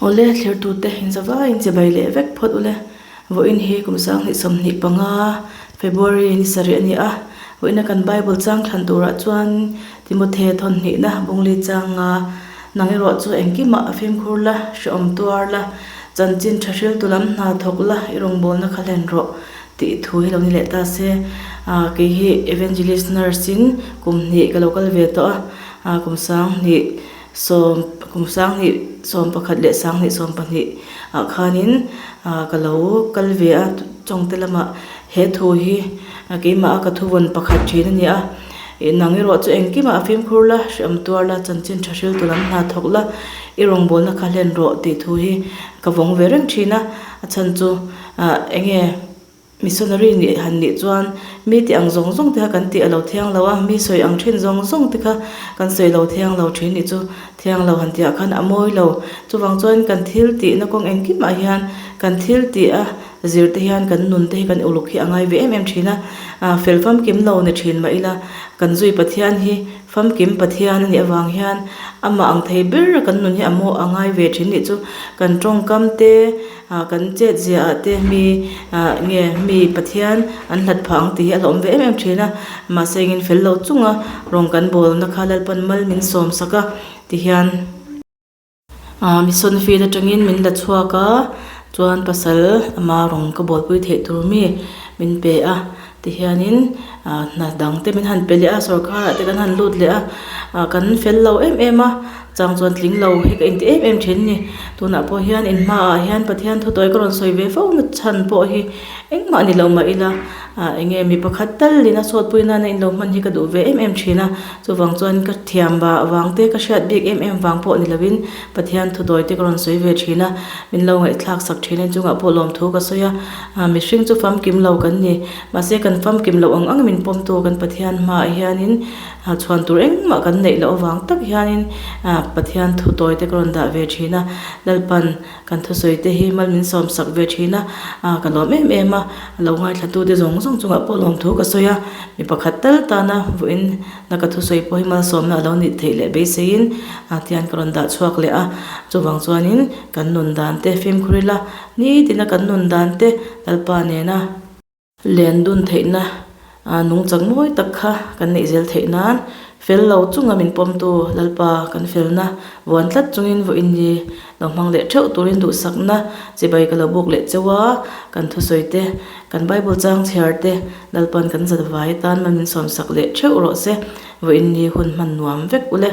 Awle, thlirtute inzavaiin chibai leh vek phawt ule. Vawiin hi kum 2025 February ni sarih a ni a. Vawiina kan Bible chang thlan turah chuan Timothy thawnhnihna bungli changa nang erawh chu engkimah a fimkhur la, hrehawm tuar la, chanchin tha hriltu lam hna thawk la, i rawngbawlna kha hlen rawh tih thu hi lo ni leh ta se. Kei hi Evangelist Nurse in kum hnih ka lo kal ve tawh a, kum 2000 Sawm, kum 2011 leh 2012 ah khanin ka lo kal ve a, chawngte lamah he thu hi keimah a ka thuvawn pakhat thin a ni a, nang erawh chu engkimah a fimkhur la, hriam tuar la, chanchin tha hriltu lam hna thawk la, i rawngbawlna kha hlen rawh tih thu hi ka vawng ve reng thin a, a chhan chu enge Missionary nih han nih chuan mi tih ang zawng zawng te kha kan tih a lo thiang lo a, mi sawi ang thin zawng zawng te kha kan sawi lo thiang lo thin nih chu thiang lo han tihah khan a mawi lo. Chuvang chuan kan thil tihna kawng engkimah hian kan thil tih a zir te hian kan nun te hi kan uluk hi a ngai ve em em thin a, fel famkim lo ni thin mah ila kan zui Pathian hi famkim Pathian a nih avang hian amah ang thei ber kan nun hi a maw a ngai ve thin nih chu kan tawngkam te, Ah kan chet zia ah te mi ah nge mi Pathian an hlat phah ang tih hi a hlawm ve em em thin a, mahse engin fel lo chunga rawng kan bawlna kha Lalpan mal min sawm sak a ti hian ah mission field atangin min la chhuak a chuan pasal ama rawng ka bawlpui theih tur mi min pe a ti hianin ah hna dang te min han pe leh a sawrkar ah te kan han lut leh a ah kan fel lo em em a. Chang chuan tling lo hi ka inti em em thin a ni. Tunah pawh hian in hmaah hian Pathian thu tawi ka rawn sawi ve fo na chhan pawh hi engmah ni lo mah ila ah eng nge mi pakhat talin a sawtpui nana in lo hman hi ka duh ve em em thin a. Chuvang chuan ka thiam vah vang te ka hriat bik em em vang pawh ni lovin Pathian thu tawi te ka rawn sawi ve thin a. Min lo ngaihthlak sak thin a inchungah pawh lawmthu ka sawi a. Ah mihring chu famkim lo kan ni. Mahse kan famkim loh ang ang min pawmtu kan Pathian hmaah hianin Chhuan tur engmah kan neih loh avang tak hianin Pathian thu tawi te ka rawn dah ve thin a, Lalpan kan thusawi te hi mal min sawm sak ve thin a, ka lawm em em a, lo ngaithla te zawng zawng chungah pawh lawm thu ka sawi a, mi pakhat tal tana vawiin na ka thusawi pawh hi malsawmna a lo nih theih leh beiseiin tihian ka rawn dah chhuak leh a, chuvang chuanin kan nun dan te fimkhur ila nitina kan nun dan te Lalpa nena. Len dun theihna nungchang mawi tak kha kan neih zel theih nan fel lo chunga min pawmtu Lalpa kan felna vuan tlat chungin vawiin ni lo hmang leh theuh turin duhsakna chibai ka lo buk leh cheu a, kan thusawi te, kan Bible chang chhiar te Lalpa'n kan zat vai atan mal min sawmsak leh theuh rawh se, vawiin ni hun hman nuam vek ule.